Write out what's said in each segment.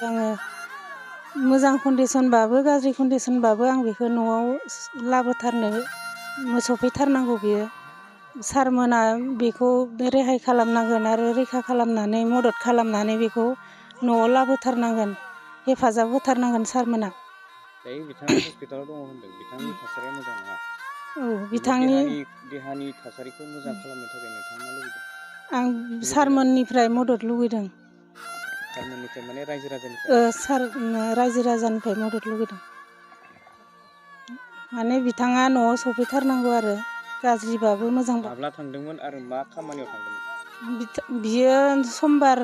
आङो मोजां कन्डिसनबाबो गाज्रि कन्डिसनबाबो आं बेखौ न'आव लाबोथारनो सफैथारनांगौ बियो सारमोना बेखौ रेहाय खालामनांगोन आरो रैखा खालामनानै मदद खालामनानै बेखौ न'आव लाबोथारनांगोन हेफाजाब होथारनांगोन सारमोना दायो बिथाङा हस्पिटालाव दङ होनदों बिथांनि थासारिया मोजां नङा औ बिथांनि देहानि थासारिखौ मोजां खालामनो थाखाय नोंथाङा मा लुबैदों आं सारमोननिफ्राय मदद लुबैदों सारमोननिफ्राय माने रायजो राजानिफ्राय सार रायजो राजानिफ्राय मदद लुबैदों माने बिथाङा न'आव सफैथारनांगौ आरो गाज्रिबाबो मोजांबाबो माब्ला थांदोंमोन आरो मा खामानियाव थांदोंमोन बियो समबार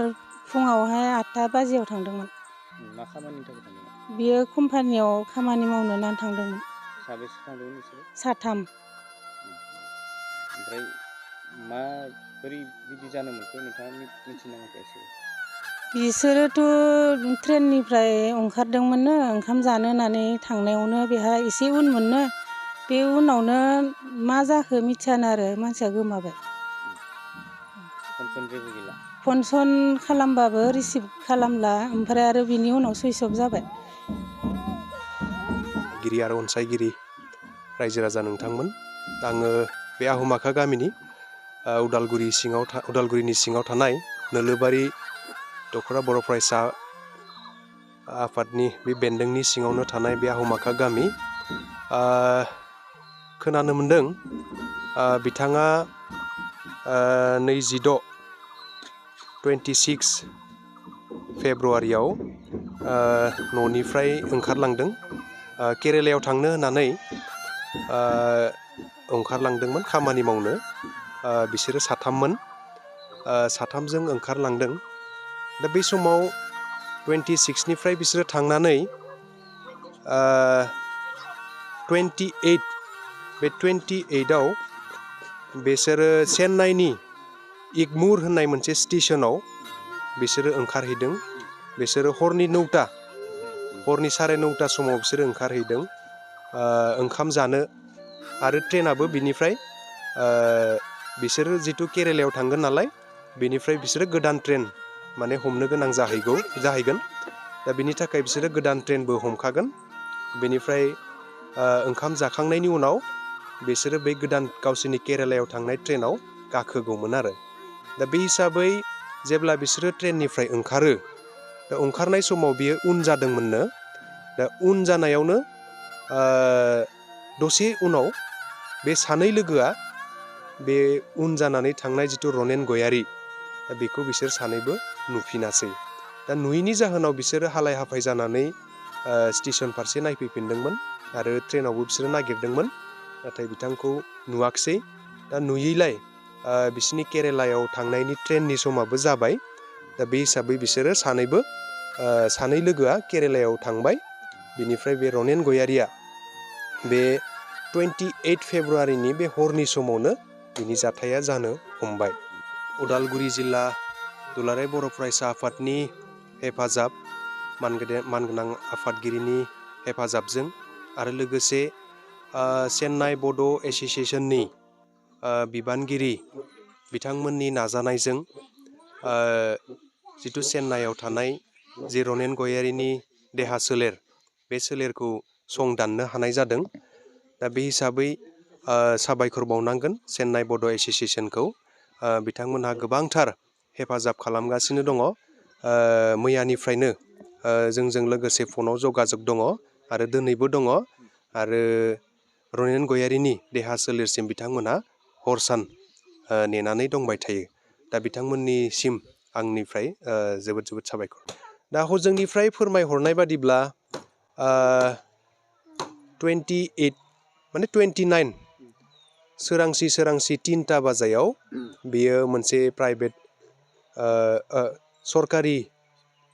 फुङावहाय 8टा बाजियाव थांदोंमोन मा खामानिनि थाखाय थांदोंमोन बियो कम्पानियाव खामानि मावनो होननानै थांदोंमोन साबेसे थांदोंमोन बिसोरो 3 ओमफ्राय माबोरै बिदि जानो मोनखो नोंथाङा मिथिनो मोनखो एसे बिसोरोथ' ट्रेननिफ्राय ओंखारदोंमोननो ओंखाम जानो होननानै थांनायावनो बेहा एसे उनमोननो बे उनावनो मा जाखो मिथियानो आरो मानसिया गोमाबाय फन जेबो गैला फन खालामबाबो रिसिभ खालामला ओमफ्राय आरो बिनि उनाव सुइच अफ जाबाय गिरि आरो अनसायगिरि रायजो राजा नोंथांमोन आङो बे आह'म गामिनि उदालगुरिनि सिङाव थानाय नोलोबारि दख'रा बर' फरायसा आफादनि बे बेन्दोंनि सिङावनो थानाय बे आह'म गामि खोनानो मोनदों बिथाङा 26 फेब्रुवारियाव न'निफ्राय ओंखारलांदों केरेलायाव थांनो होननानै ओंखारलांदोंमोन खामानि मावनो बिसोरो साथामजों ओंखारलांदों दा बै समाव 26निफ्राय बिसोरो थांनानै 28आव बिसोरो चेन्नाइनि एगमर होननाय मोनसे स्टेशनाव बिसोरो ओंखारहैदों बिसोरो हरनि 9:30 समाव बिसोरो ओंखारहैदों ओंखाम जानो आरो ट्रेनाबो बिनिफ्राय बिसोरो जितु केरेलायाव थांगोन नालाय बेनिफ्राय बिसोरो गोदान ट्रेन माने हमनो गोनां जाहैगोन दा बिनि थाखाय बिसोरो गोदान ट्रेनबो हमखागोन बेनिफ्राय ओंखाम जाखांनायनि उनाव बिसोरो बे गोदान गावसोरनि केरेलायाव थांनाय ट्रेनाव गाखोगौमोन आरो दा बे हिसाबै जेब्ला बिसोरो ट्रेननिफ्राय ओंखारो दा ओंखारनाय समाव बियो उन जादोंमोननो दा उन जानायावनो दसे उनाव बे सानै लोगोआ बे उन जानानै थांनाय जिथु रनेन गयारि दा बेखौ बिसोर सानैबो नुफिनासै दा नुयैनि जाहोनाव बिसोरो हालाय हाफाय जानानै स्टेशन फारसे नायफैफिनदोंमोन आरो ट्रेनावबो बिसोरो नागिरदोंमन नाथाय बिथांखौ नुवाखिसै दा नुयैलाय बिसिनि केरेलायाव थांनायनि ट्रेननि समाबो जाबाय दा बे हिसाबै बिसोरो सानै लोगोआ केरेलायाव थांबाय बिनिफ्राय बे रनेन गयारिया बे 28 फेब्रुवारिनि बे हरनि समावनो बिनि जाथाया जानो हमबाय उदालगुरि जिल्ला दुलाराय बर' फरायसा आफादनि हेफाजाब मानगोनां आफादगिरिनि हेफाजाबजों आरो लोगोसे चेन्नाइ बड' एस'सिएशननि बिबानगिरि बिथांमोननि नाजानायजों जिथु चेन्नाइआव थानाय जि रनेन गयारिनि देहा सोलेर बे सोलेरखौ संदाननो हानाय जादों दा बे हिसाबै साबायखर बावनांगोन चेन्नाइ बड' एस'सिएशनखौ बिथांमोनहा गोबांथार हेफाजाब खालामगासिनो दङ मैयानिफ्रायनो जोंजों लोगोसे फनाव जगाजग दङ आरो दिनैबो दङ आरो रनेन गयारिनि देहा सोलेरसिम बिथांमोनहा हर सान नेनानै दंबाय थायो दा बिथांमोननिसिम आंनिफ्राय जोबोद साबायखर दा हजोंनिफ्राय फोरमायहरनाय बादिब्ला 29 सोरांसि 3टा बाजायाव बेयो मोनसे प्राइभेट सरकारि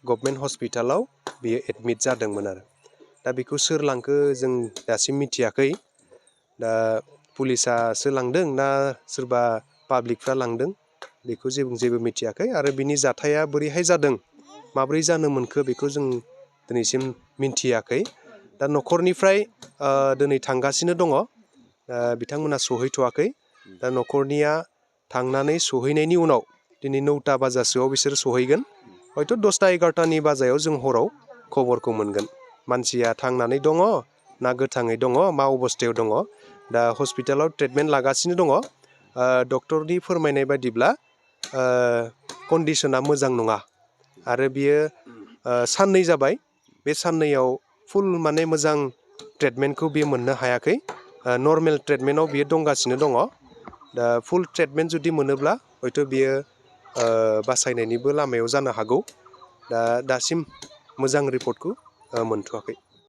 गभर्नमेन्ट हस्पिटालाव बेयो एडमिट जादोंमोन आरो दा बेखौ सोर लांखो जों दासिम मिथियाखै दा पुलिसासो लांदों ना सोरबा पाब्लिकफ्रा लांदों बेखौ जेबो मिथियाखै आरो बिनि जाथाया बोरैहाय जादों माब्रै जानो मोनखो बेखौ जों दिनैसिम मिथियाखै दा न'खरनिफ्राय दिनै थांगासिनो दङ बिथांमोना सहैथ'वाखै दा न'खरनिया थांनानै सहैनायनि उनाव दिनै 9टा बाजासोआव बिसोर सहैगोन हयथ' 10टा 11टानि बाजायाव जों हराव खबरखौ मोनगोन मानसिया थांनानै दङ ना गोथाङै दङ मा अबस्थायाव दङ दा हस्पिटालाव ट्रिटमेन्ट लागासिनो दङ डक्टरनि फोरमायनाय बायदिब्ला कन्डिशना मोजां नङा आरो बियो साननै जाबाय बे साननैयाव फुल माने मोजां ट्रिटमेन्टखौ बियो मोननो हायाखै नर्मेल ट्रिटमेन्टआव बियो दंगासिनो दङ दा फुल ट्रिटमेन्ट जुदि मोनोब्ला हयथ' बियो बासायनायनिबो लामायाव जानो हागौ दा दासिम मोजां रिपर्टखौ मोनथ'वाखै